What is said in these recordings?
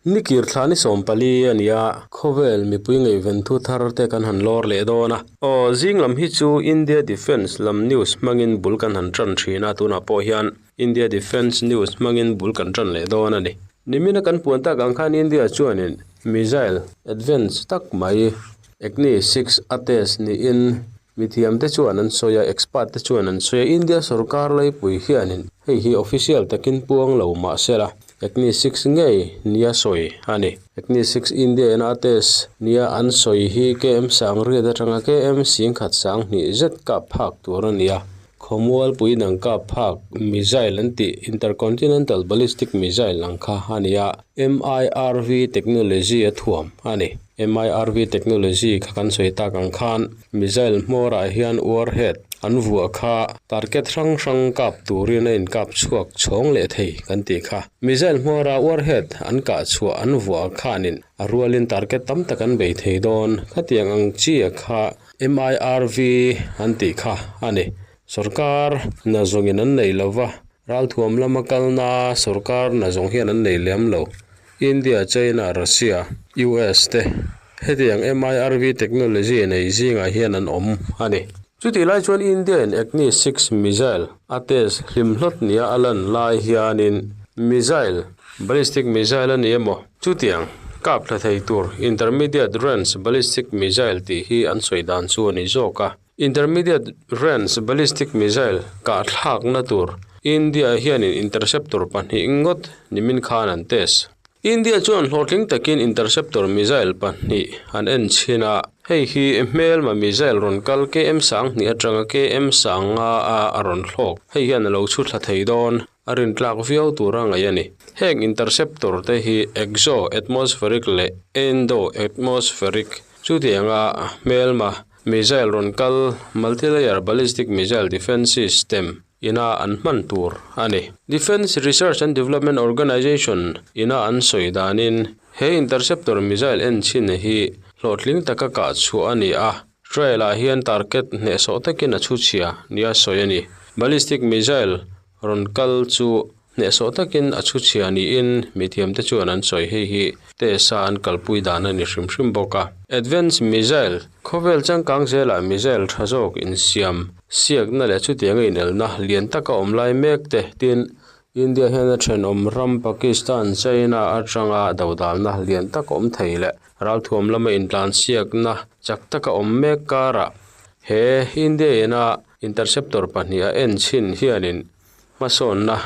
Nikir thla ni 14 a ni a, khawvel mipui ngaihven thu thar te kan han lawr leh dawn a. Aw, zing lam hi chu India Defence lam news hmangin bul kan han tan thin a, tunah pawh hian India Defence news hmangin bul kan tan leh dawn a ni. Nimina kan puan tak ang khan India chuanin missile advance tak mai Agni 6 a test niin mithiam te chuan an sawi a, expert te chuan an sawi a, India sorkar laipui hianin hei hi official takin puang lo mah sela Agni 6 ngei nia sawi a ni. Agni 6 India ina a test nia an sawi hi KM 10,000 atanga KM 10,200 zet kap phak tur a ni a. Khawmualpui dang kap phak missile an tih Intercontinental Ballistic Missile ang kha a ni a, MIRV technology a thuam a ni. MIRV technology kha kan sawi tak ang khan missile hmawrah hian warhead an vuah kha target hrang hrang kap turin a inkap chhuak chhawng leh thei kan tih kha. Missile hmawra warhead an kah chhuah an vuah khanin a rualin target tam tak an bei thei dawn. Khatiang ang chi a kha MIRV an tih kha a ni. Sorkar na zawngin an nei lo va, ralthuam lama kalna sorkar na zawng hian an nei lem lo. India, China, Russia, US te hetiang MIRV technology nei zingah hian an awm a ni. Chutih lai chuan India in Agni 6 missile a test hlim hlawt nia a lan lai hianin missile, ballistic missile a ni emaw? Chutiang, kap thla thei tur Intermediate Range Ballistic Missile tih hi an sawi dan chu a ni zawk a. Intermediate Range Ballistic Missile kah thlakna tur India hianin interceptor pahnih ngawt nimin khan an test. India chuan hlawhtling takin interceptor missile pahnih an en chhin a, hei hi hmelma missile rawn kal KM 2000 atanga KM 50 a a rawn hlawk. Hei hian a lo chhu thla thei dawn. A rintlak viau tura ngaih a ni. Heng interceptor te hi exo-atmospheric leh endo-atmospheric chutianga hmelma missile rawn kal multi-layer ballistic missile defence system ina an hman tur a ni. Defence Research and Development Organisation ina an sawi danin he interceptor missile enchhin hi hlawhtling taka kah chhuah a ni a, trial ah hian target hnehsawh takin a chhuchhia nia sawi a ni. Ballistic missile Rawn kal chu hnehsawh takin a chhuchhia niin mithiamte chuan an sawi. Hei hi test a an kalpui dan a ni hrim hrim bawk a. Advance missile, Khawvel changkang zelah missile tha zawk insiam siakna leh chutianga inelna lian taka awm lai mek te tin India hian a thenawm ram Pakistan, China atanga dodalna lian tak awm thei leh ralthuam lama intlansiakna chak taka awm mek karah he India ina Interceptor pahnih a en chhin hianin hmasawnna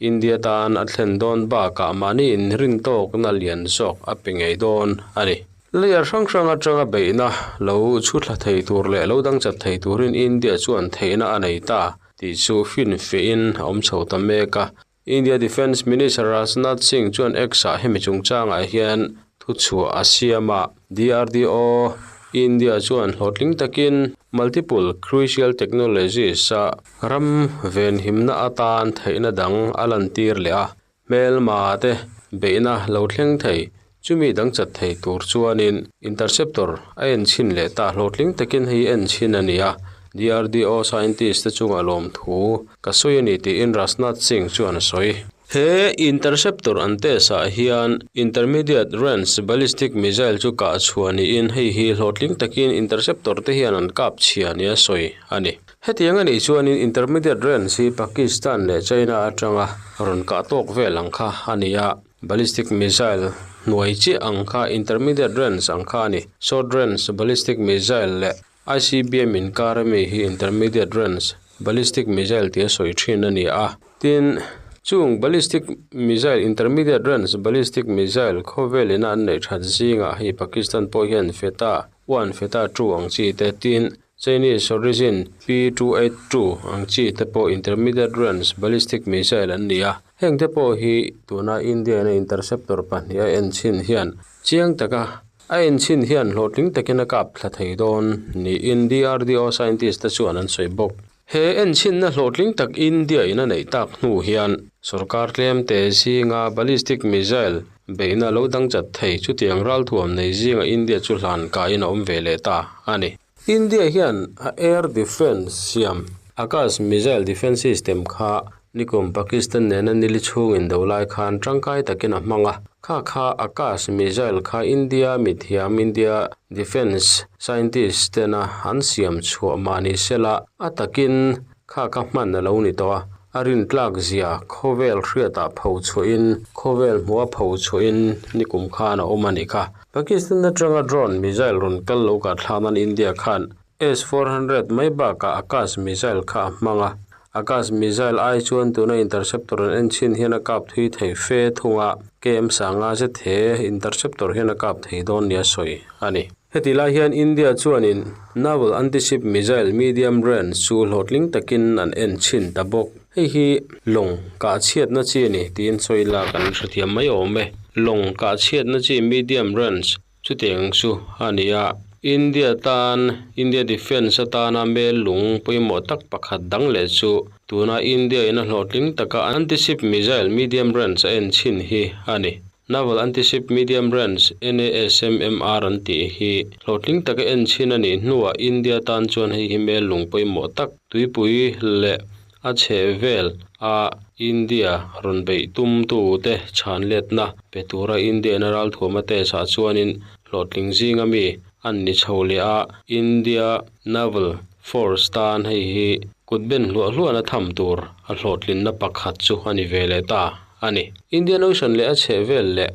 India tan a thlen dawn bakah mahni inrin tawkna lian zawk a pe ngei dawn a ni. Layer hrang hrang atanga beihna lo chhu thla thei tur leh lo dang chat thei turin India chuan theihna a nei ta tih chu finfiahin a awm chho ta mek a. India Defence Minister Rajnath Singh chuan X-ah hemi chungchangah hian thuchhuah a siam a, DRDO India chuan hlawhtling takin multiple crucial technologies-a ram venhimna atan theihna dang a lantir leh a, hmelma te beihna lo thleng thei chumi dang chat thei tur chuanin interceptor a enchhin leh ta hlawhtling takin hei enchhin a ni a, DRDO scientist te chungah lawmthu ka sawi a ni tiin Rajnath Singh chuan a sawi. He interceptor an test ah hian intermediate range ballistic missile chu kah chhuah niin hei hi hlawhtling takin interceptor te hian an kap chhia nia sawi a ni. Hetiang a nih chuanin intermediate range hi Pakistan leh China atanga rawn kah tawk vel ang kha a ni a. Ballistic missile hnuai chiah ang kha intermediate range ang kha a ni. Short range ballistic missile leh ICBM inkar ami hi intermediate range ballistic missile tia sawi thin a ni a. Tin, chung ballistic missile intermediate range ballistic missile khawvel ina an neih that zingah hei Pakistan pawh hian Feta 1, Feta 2 ang chi te tin Chinese origin P-282 ang chi te pawh intermediate range ballistic missile an ni a. Heng te pawh hi tuna India ina interceptor pahnih a en chhin hian chiang taka a en chhin hian hlawhtling takin a kap thla thei dawn niin DRDO scientist te chuan an sawi bawk. He en chhinna hlawhtling tak India in a neih tak hnu hian sorkar tlemte zinga ballistic missile beihna lo dang chat thei chutiang ralthuam nei zinga India chu hlan kaiin a awm ve leh ta a ni. India hian a air defence siam Akash missile defence system kha. Nikum Pakistan nena nili chhung indo lai khan tangkai takin a hmang a. Kha kha Akash missile kha India mithiam India Defence scientist tena an siam chhuah mah ni sela a takin kha kha hman a lo ni tawh a. A rintlak zia khawvel hriatah pho chhuahin khawvel hmuha pho chhuahin nikum khan a awm a nih kha. Pakistan atanga drone missile rawn kal lo kah thlak nan India khan S-400 mai bakah Akash missile kha a hmang a. Akash missile ai chuan tuna interceptor an en chhin hian a kap thui thei fe thung a, KM sanga zet he interceptor hian a kap thei dawn nia sawi a ni. Heti lai hian India chuanin Naval Anti-Ship Missile Medium Range chu hlawhtling takin an en chhin ta bawk. Hei hi lawng kah chhiatna chi a ni tiin sawi lak an hrethiam mai awm e. Lawng kah chhiatna chi medium range Chutiang chu a ni a, India tan India Defence atana mel lung pawimawh tak pakhat dang leh chu tuna India in a hlawhtling taka anti-ship missile medium range a en chhin hi a ni. Naval Anti-Ship Medium Range, NASMMR, an tih hi hlawhtling taka en chhin a nih hnuah India tan chuan hei hi mel lung pawimawh tak tuipui leh A chheh vel a India rawn beih tum tu te chhan letna pe tura India in a ralthuam a test ah chuanin hlawhtling zinga mi an ni chho leh a, India Naval Force tan hei hi kut ben hluah hluahna tham tur a hlawhtlinna pakhat chu a ni ve leh ta a ni. Indian Ocean leh a chheh vel leh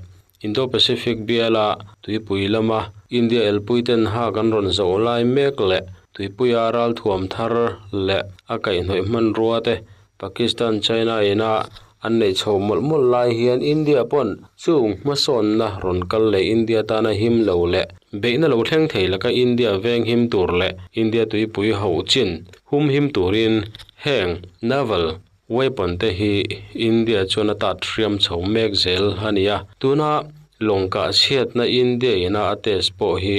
Indo-Pacific biala tuipui lama India elpuiten hak an rawn zawh lai mek leh tuipuia ralthuam thar leh a kaihhnawih hmanrua te Pakistan, China ina an neih chho mawlh mawlh lai hian India pawn chung hmasawnna rawn kal leh India tana him lo leh beihna lo thleng thei laka India veng him tur leh India tuipui hauh chin hum him turin heng naval Weapon te hi India chuan a tat hriam chho mek zel a ni a, tuna lawng kah chhiatna India ina a test pawh hi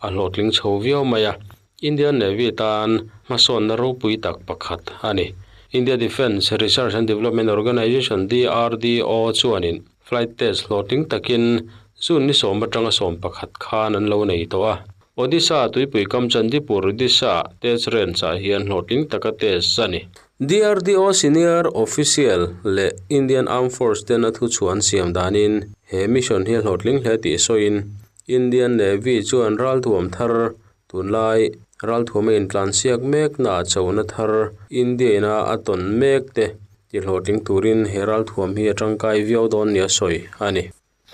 a hlawhtling chho viau mai a, Indian Navy tan hmasawnna ropui tak pakhat a ni. India Defence Research and Development Organisation, DRDO, chuanin flight test hlawhtling takin June ni sawm atanga 11 khan an lo nei tawh a. Odisha tuipui kam Chandipur Odisha test range ah hian hlawhtling taka test a ni. DRDO senior official leh Indian Armed Force ten a thuchhuah an siam danin he mission hi a hlawhtling hle tih sawiin Indian Navy chuan ralthuam thar tunlai ralthuam a intlansiak mek naah chona thar India ina a tawn mek te tihlawhtling turin he ralthuam hi a tangkai viau dawn nia sawi a ni.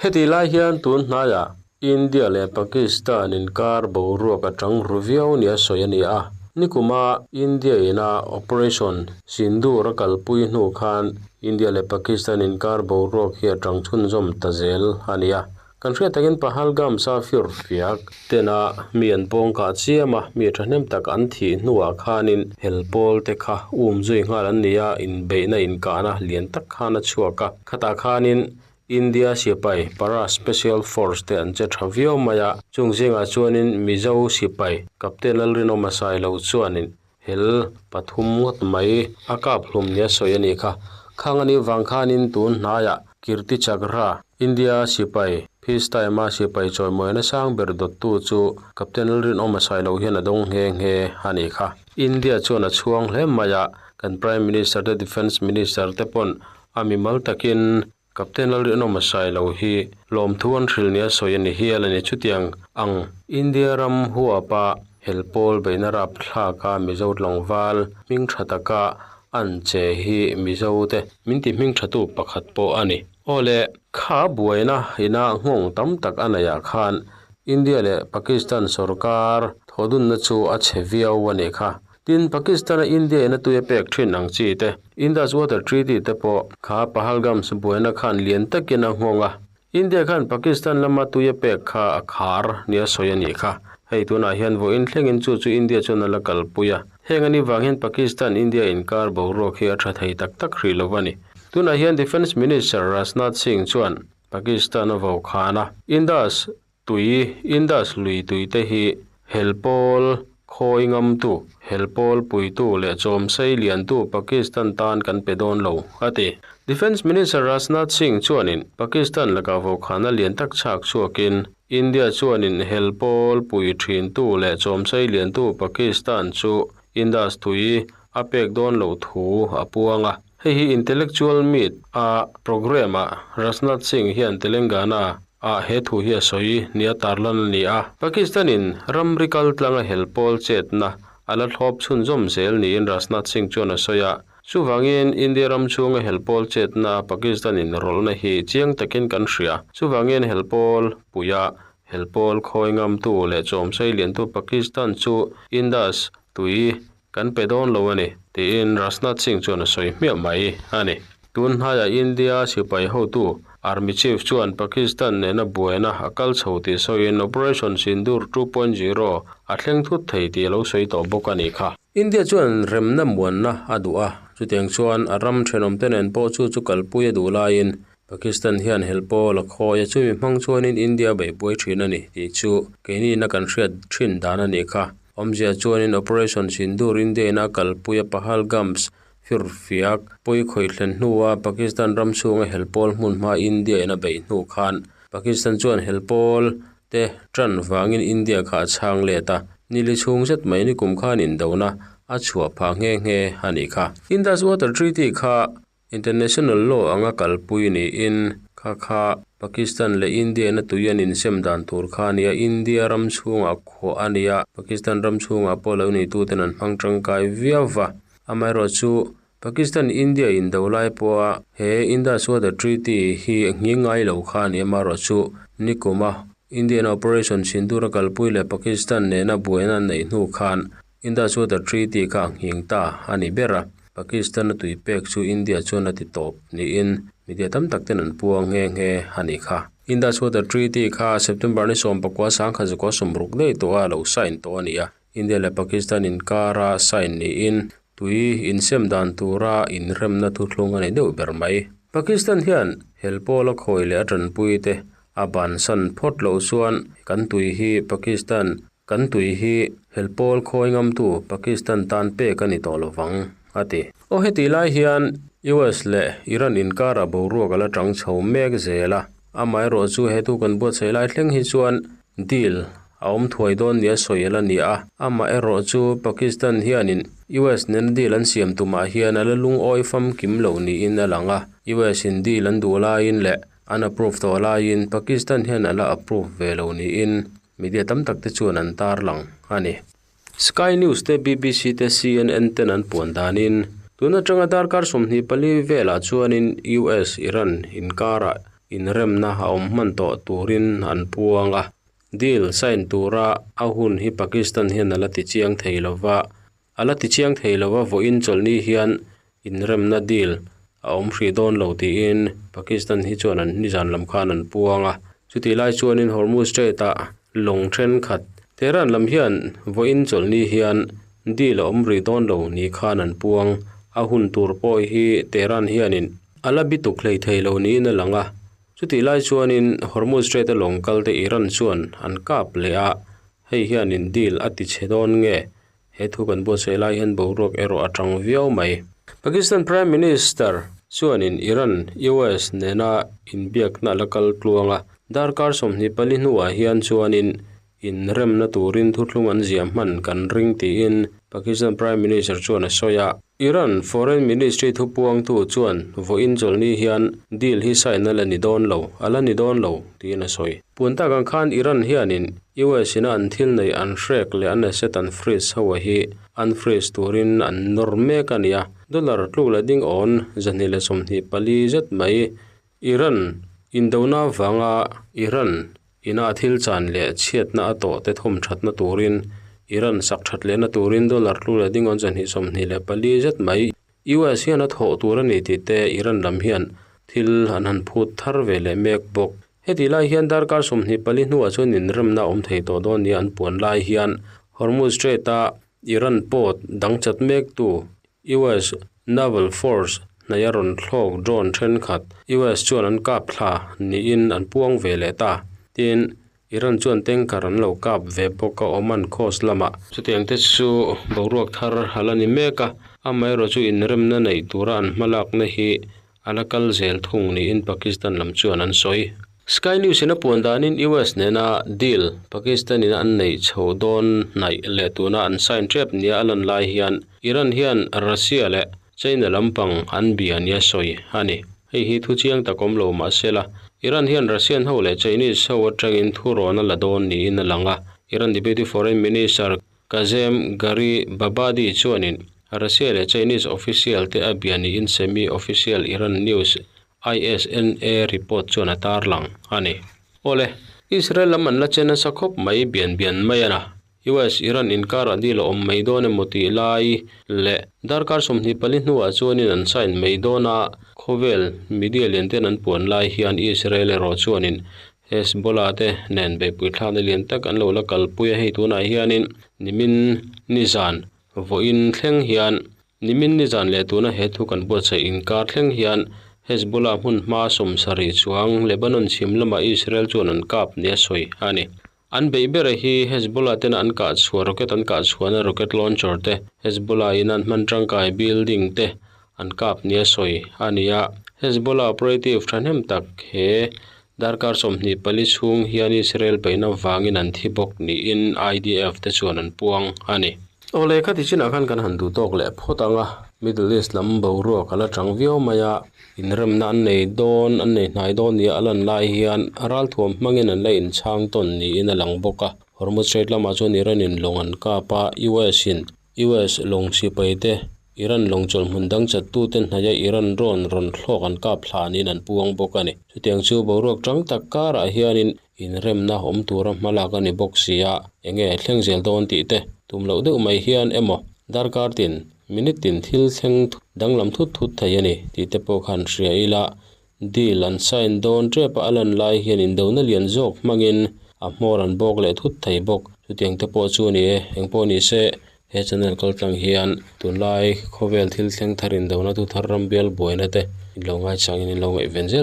Heti lai hian tun hnaiah India leh Pakistan inkar boruak a tang ru viau nia sawi a ni a. Nikuma India ina Operation Sindoor a kalpui hnu khan India leh Pakistan inkar boruak hi a tang chhunzawm ta zel a ni a. Kan hriat takin Pahalgam Safir fiak tena mi an pawng kah chiam a, mi thahnem tak an thih hnuah khanin hel pawl te kha um zui nghal an ni a, inbeihna inkahna lian tak khan a chhuak a. Khatah khanin India sipai Para Special Force te an che tha viau mai a, chung zingah chuanin Mizo sipai Captain Lalrinawma Sailo chuanin hel pathum ngawt mai a kap hlum nia sawi a nih kha. Khang a nih vang khanin tun hnaiah Kirti Chakra, India sipai Peace Time-a sipai chawimawina sang ber dawttu chu Captain Lalrinawma Sailo hian a dawng nghe nghe a nih kha. India chuan a chhuang hle mai a, kan Prime Minister te Defence Minister te pawn A mimal takin Captain Lalrinawma Sailo hi lawmthu an hrilh nia sawi a ni hial a ni. Chutiang ang India ram huapa hel pawl beihna rap thlaka Mizo tlangval hming tha taka an che hi Mizo te min ti hming thatu pakhat pawh a ni. Aw le, kha buaina ina nghawng tam tak a neihah khan India leh Pakistan sorkar thawhdunna chu a chhe viau a nih kha. Tin, Pakistan-a India in a tui a pek thin ang chi te, Indus Water Treaty te pawh kha Pahalgam-s buaina khan lian takin a nghawng a. India khan Pakistan lama tui a pek kha a khar nia sawi a nih kha. Hei tunah hian vawiin thlengin chu chu India chuan a la kalpui a. Heng a nih vang hian Pakistan-India inkar boruak hi a tha thei tak tak hrih lo a ni. Tunah hian Defence Minister Rajnath Singh chuan Pakistan a vokhan a, Indus Tui, Indus lui tui te hi hel pawl khawi ngamtu, hel pawl puitu leh chawmsei liantu Pakistan tan kan pe dawn lo, a ti. Defence Minister Rajnath Singh chuanin Pakistan lakah vawkhana lian tak chhak chhuakin, India chuanin hel pawl pui thintu leh chawmsei liantu Pakistan chu Indus tui a pek dawn loh thu a puang a. Hei hi Intellectual Meet a programme ah Rajnath Singh hian Telangana ah he thu hi a sawi nia tarlan a ni a. Pakistan in ramri kaltlanga hel pawl chetna a la thlawp chhunzawm zel niin Rajnath Singh chuan a sawi a. Chuvangin India ram chhunga hel pawl chetna Pakistan in rawlhna hi chiang takin kan hria. Chuvangin hel pawl puia hel pawl khawi ngamtu leh chawmsei liantu Pakistan chu Indus tui kan pe dawn lo a ni, tiin Rajnath Singh chuan a sawi hmiah mai a ni. Tun hnaiah India sipai hotu Army Chief chuan Pakistan nena buaina a kal chho tih sawiin Operation Sindoor 2.0 a thleng thut thei tih a lo sawi tawh bawk a nih kha. India chuan remna muanna a duh a, chutiang chuan a ram thenawmte nen pawh chu chu kalpui a duh laiin Pakistan hian hel pawl a khawi a, chumi hmang chuanin India beih buai thin a ni tih chu keiniin a kan hriat thin dan a nih kha. Awmzia chuanin Operation Sindoor India in a kalpui a Pahalgams firfiak pawi khawih thlen hnua Pakistan ram chhunga hel pawl hmun hma India in a beih hnu khan Pakistan chuan hel pawl te tan vangin India kha a chhang let a, nili chhung zet mai nikum khan indona a chhuah phah nghe nghe a nih kha. Indus Water Treaty kha International law anga kalpui niin kha kha Pakistan leh India ina tui an insem dan tur kha a nia, India ram chhungah khuah a nia, Pakistan ram chhungah pawh lo neituten an hmang tangkai viau va. Amaherawh chu Pakistan India indo lai pawha he Indus Water Treaty hi nghing ngai lo kha a ni, amaherawh chu nikuma Indian Operation Sindoor a kalpui leh Pakistan nena buaina an neih hnu khan Indus Water Treaty kha a nghing ta a ni ber a, Pakistan a tui pek chu India chuan a ti tawp niin media tam tak ten an puang nghe nghe a nih kha. Indus Water Treaty kha September ni 19 1960 daih tawha lo sign tawh a ni a, India leh Pakistan inkara sign niin tui insem dan tura inremna thuthlung a ni deuh ber mai. Pakistan hian hel pawla khawi leh a tanpui te a bansan phawt loh chuan kan tui hi Pakistan Kan tui hi helpawl khawi ngamtu Pakistan tan pek a ni tawh lo vang, a ti. Aw heti lai hian US leh Iran inkarah boruak a la tang chho mek zel a, amaherawh chu he thu kan buatsaih lai thleng hi chuan deal a awm thuai dawn nia sawi a la ni a, amaherawh chu Pakistan hianin US nena deal an siam tumah hian a la lungawi famkim lo niin a lang a, US in deal an duh laiin leh an approve tawh laiin Pakistan hian a la approve ve lo niin Media tam tak te chuan an tarlang a ni. Sky News te, BBC te, CNN ten an puan danin tun atanga darkar 24 velah chuanin US Iran inkarah inremna a awm hman tawh turin an puang a. Deal sign tura a hun hi Pakistan hian a la ti chiang thei lova, A la ti chiang thei lo a, vawiin chawlhni hian inremna deal a awm hrih dawn lo tiin Pakistan hi chuan an nizan lam khan an puang a. Chutih lai chuanin Hormuz Strait-ah lawng thenkhat Tehran lam hian vawiin chawlhni hian deal a awm rih dawn lo ni khan an puang. A hun tur pawh hi Tehran hianin a la bituk hlei thei lo niin a lang a. Chutih lai chuanin Hormuz Strait-a lawng kalte Iran chuan an kap leh a, hei hianin deal a ti chhe dawn nge He thu kan buatsaih lai hian boruak erawh a tang viau mai. Pakistan Prime Minister chuanin Iran, US nena inbiakna la kal tluang a, darkar 24 hnuah hian chuanin inremna turin thuthlung an ziah hman kan ring tiin Pakistan Prime Minister chuan a sawi a. Iran Foreign Ministry thupuangtu chuan vawiin chawlhni hian deal hi sign a la ni dawn lo, a la ni dawn lo tiin a sawi. Puan tak ang khan Iran hianin US ina an thil neih an hrek leh an asset an freeze ho a hi an freeze turin an nawr mek a ni a, dollar tluk leh ding awn 224 zet mai Iran indona avanga Iran ina a thil chan leh chhiatna a tawh te thawm thatna turin Iran sak that lehna turin dollar tluk leh ding awn 224 zet mai US hian a thawh tur a ni tih te Iran lam hian thil an han phut thar ve leh mek bawk. Heti lai hian darkar 24 hnuah chuan inremna a awm thei tawh dawn nia an puan lai hian Hormuz Strait-a Iran port dang chat mektu US Naval Force hnaih a rawn thlawk drone thenkhat US chuan an kap thla niin an puang ve leh ta. Tin, Iran chuan tanker an lo kap ve bawk a Oman coast lamah. Chutiang te chu boruak thar a la ni mek a, amaherawh chu inremna neih tura an hmalakna hi a la kal zel thung niin Pakistan lam chuan an sawi. Sky News in a puan danin US nena deal Pakistan in an neih chho dawn hnaih leh tuna an sign tep nia a lan lai hian Iran hian Russia leh. China lampang an bia nia sawi a ni. Hei hi thu chiang tak awm lo mah se la, Iran hian Russian ho leh Chinese ho atangin thurawn a la dawn niin a lang a. Iran Deputy Foreign Minister Kazem Gharibabadi chuanin Russia leh Chinese official te a bia niin semi-official Iran news ISNA report chuan a tarlang a ni. Awle, Israel lam an la che nasa khawp mai bian bian mai a na. US Iran inkarah deal a awm mai dawn emaw tih lai leh darkar 24 hnuah chuanin an sign mai dawn a, khawvel media lian ten an puan lai hian Israel erawh chuanin Hezbollah te nen beihpui thlakna lian tak an lo la kalpui a, hei tunah hianin nimin nizan vawiin thleng hian nimin nizan leh tuna he thu kan buatsaih inkar thleng hian Hezbollah hmun hma 70 chuang Lebanon chhim lamah Israel chuan an kap nia sawi a ni. An beih ber hi Hezbollah tena an kah chhuah rocket an kah chhuahna rocket launcher te Hezbollah in an hman tangkai building te an kap nia sawi a ni a. Hezbollah operative thahnem tak he darkar 24 chhung hian Israel beihna vangin an thi bawk niin IDF te chuan an puang a ni. Awle khati chinah khan kan han duh tawk leh phawt ang a, Middle East lam boruak a la tang viau mai a, inremna an nei dawn an nei hnai dawn nia a lan lai hian ralthuam hmangin an la inchhang tawn niin a lang bawk a. Hormuz Strait lamah chuan Iran in lawng an kap a, US in US lawng sipai te Iran lawng chawlhmun dang chattu te hnaia Iran rawn rawn thlawk an kap thla niin an puang bawk a ni. Chutiang chu boruak tang tak karah hianin inremna awm tura hmalak a ni bawk si a, enge thleng zel dawn tih te tum loh deuh mai hian emaw darkar tin minute tin thil thleng danglam thut thut thei a ni tih te pawh khan hria ila, deal an sign dawn tep a a lan lai hian indona lian zawk hmangin a hmawr an bawk leh thut thei bawk. Chutiang te pawh chu a ni e, engpawh ni se he channel kaltlang hian tunlai khawvel thil thleng thar indona thu thar ram bial buaina te in lo ngaichangin in lo ngaihven zel.